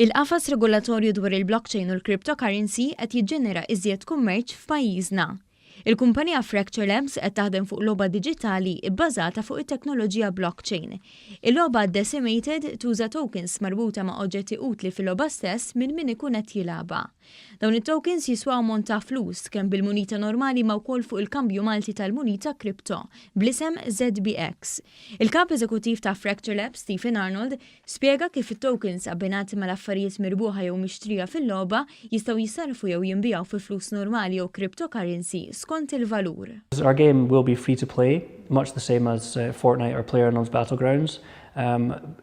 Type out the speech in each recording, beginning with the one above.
Il-qafas regolatorju dwar il-blockchain u l-cryptocurrency qed jiġġenera iżjed kummerċ f'pajjiżna. Il-kumpanija Fracture Labs qed taħdem fuq logħba diġitali bbażata fuq it-teknoloġija blockchain. Il-logħba Decimated tuża tokens marbuta ma' oġġetti utli fil-logħba stess minn min ikun qed jilgħabha. Dawn it-tokens jiswew ammont ta' flus, kemm bil-munita normali ma wkoll fuq il-kambju Malti tal-munita crypto, bl-isem ZBX. Il-Kap Eżekuttiv ta' Fracture Labs, Stephen Arnold, Spjega kif it-tokens abbinati mal-affarijiet mirbuħa jew mixtrija fil-logħba jistgħu jissarrfu jew jinbiegħu fi flus normali jew cryptocurrency skont il-valur. Our game will be free to play, much the same as Fortnite or PlayerUnknown's Battlegrounds.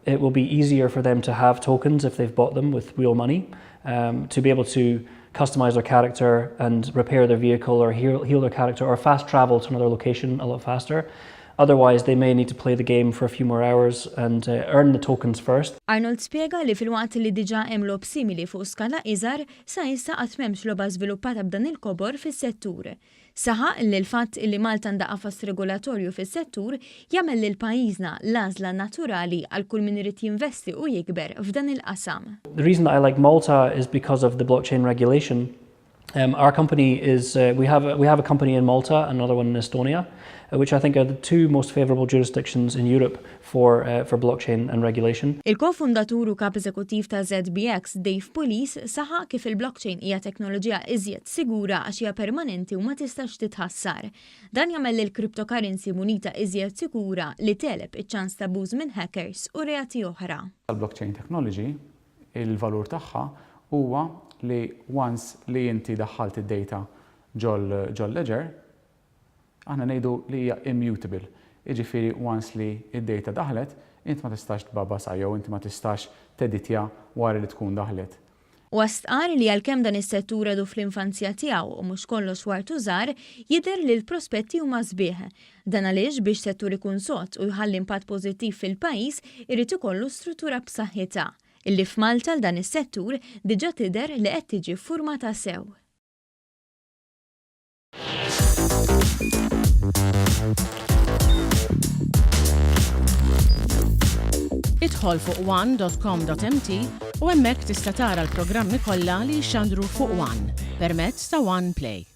It will be easier for them to have tokens if they've bought them with real money, to be able to customize their character and repair their vehicle or heal, heal their character or fast travel to another location a lot faster. Otherwise, they may need to play the game for a few more hours and uh, earn the tokens first. Arnold spjega li filwaqt li diġà hemm logħob simili fuq skala iżgħar, sa issa qatt m'hemmx logħba żviluppata b'dan il-kobor fis-settur. Saħaq li l-fatt li Malta għandha qafas regolatorju fis-settur jagħmel lil pajjiżna l-għażla naturali għal kull min irid jinvesti u jikber f'dan il-qasam. The reason that I like Malta is because of the blockchain regulation. Um, our company is, uh, we, have a, we have a company in Malta, another one in Estonia, uh, which I think are the two most favorable jurisdictions in Europe for, uh, for blockchain and regulation. Il-kofundatur u kap eżekuttiv ta' ZBX, Dave Pulis, saħaq kif il-blockchain hija teknoloġija iżjed sigura għax hija permanenti u ma tistax titħassar. Dan jagħmel lil cryptocurrency munita iżjed sikura li tegħleb iċ-ċans ta' abbuż minn hackers u reati oħra. Tal-blockchain technology, il-valur tagħha huwa li once li inti daħħalt id-data ġol-ledger, aħna ngħidu li hija immutable. Jiġifieri once li d-data daħlet, int ma tistax tbagħbasha jew inti ma tistax teditja wara li tkun daħlet. Huwa stqarr li għalkemm dan is-settur għadu fl-infanzja tiegħu u mhux kollox ward u żgħar, jidher li l-prospetti huma sbieħ. Dan għaliex biex settur ikun sod u jħalli impatt pożittiv fil-pajjiż irid ikollu struttura b'saħħitha. Illi f'Malta għal dan is-settur diġà tidher li qed tiġi ffurmata sew. Idħol fuq one.com.mt u hemmhekk tista' tara l-programmi kollha li jixxandru fuq One permezz ta' One Play.